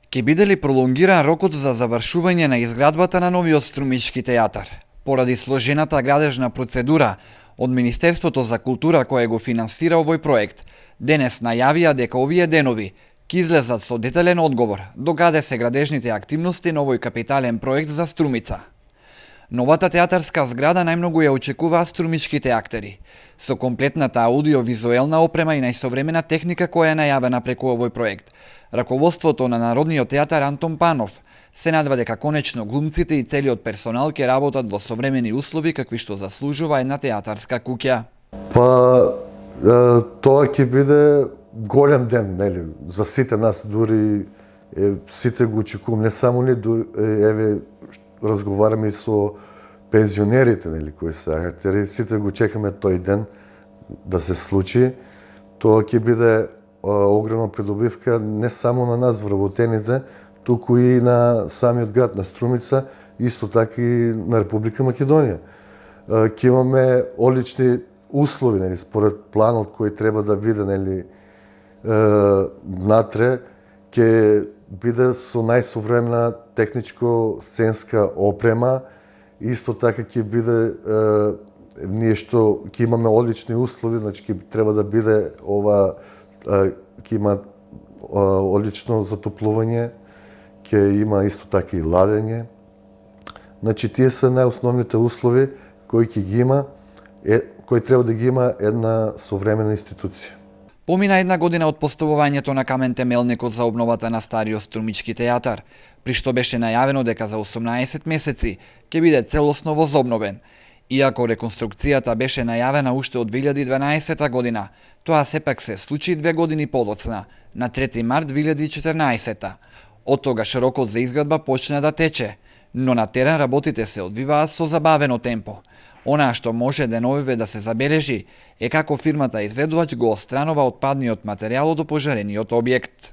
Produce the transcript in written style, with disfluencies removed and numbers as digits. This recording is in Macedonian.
Ке биде ли пролонгиран рокот за завршување на изградбата на новиот Струмички театар? Поради сложената градежна процедура од Министерството за култура кое го финансира овој проект, денес најавија дека овие денови ќе излезат со детален одговор до каде се градежните активности на овој капитален проект за Струмица. Новата театарска зграда најмногу ја очекуваат струмичките актери, со комплетната аудиовизуелна опрема и најсовремена техника која е најавена преку овој проект. Раководството на Народниот театар Антон Панов се надева дека конечно глумците и целиот персонал ќе работат во современи услови какви што заслужува една театарска куќа. Тоа ќе биде голем ден, нели, за сите нас, дури сите го очекуваме, не само ние, еве разговараме и со пензионерите, нели, кои се актери, сите го чекаме тој ден да се случи. Тоа ќе биде огромна придобивка не само на нас вработените, туку и на самиот град на Струмица, исто така и на Република Македонија. Ќе имаме одлични услови, нели, според планот кој треба да биде, нели, натре, ќе биде со најсовремена техничко-сценска опрема, исто така ќе биде ние што ќе имаме одлични услови, значи ќе треба да биде ќе има одлично затоплување, ќе има исто така и ладење. Значи тие се најосновните услови кои ќе ги има, кои треба да ги има една современа институција. Помина една година од поставувањето на камен темелникот за обновата на стариот Струмички театар, при што беше најавено дека за 18 месеци ќе биде целосно возобновен. Иако реконструкцијата беше најавена уште од 2012 година, тоа сепак се случи 2 години подоцна, на 3 март 2014. Од тогаш рокот за изградба почна да тече, но на терен работите се одвиваат со забавено темпо. Она што може деновиве да се забележи е како фирмата изведувач го отстранува отпадниот материјал од опожарениот објект.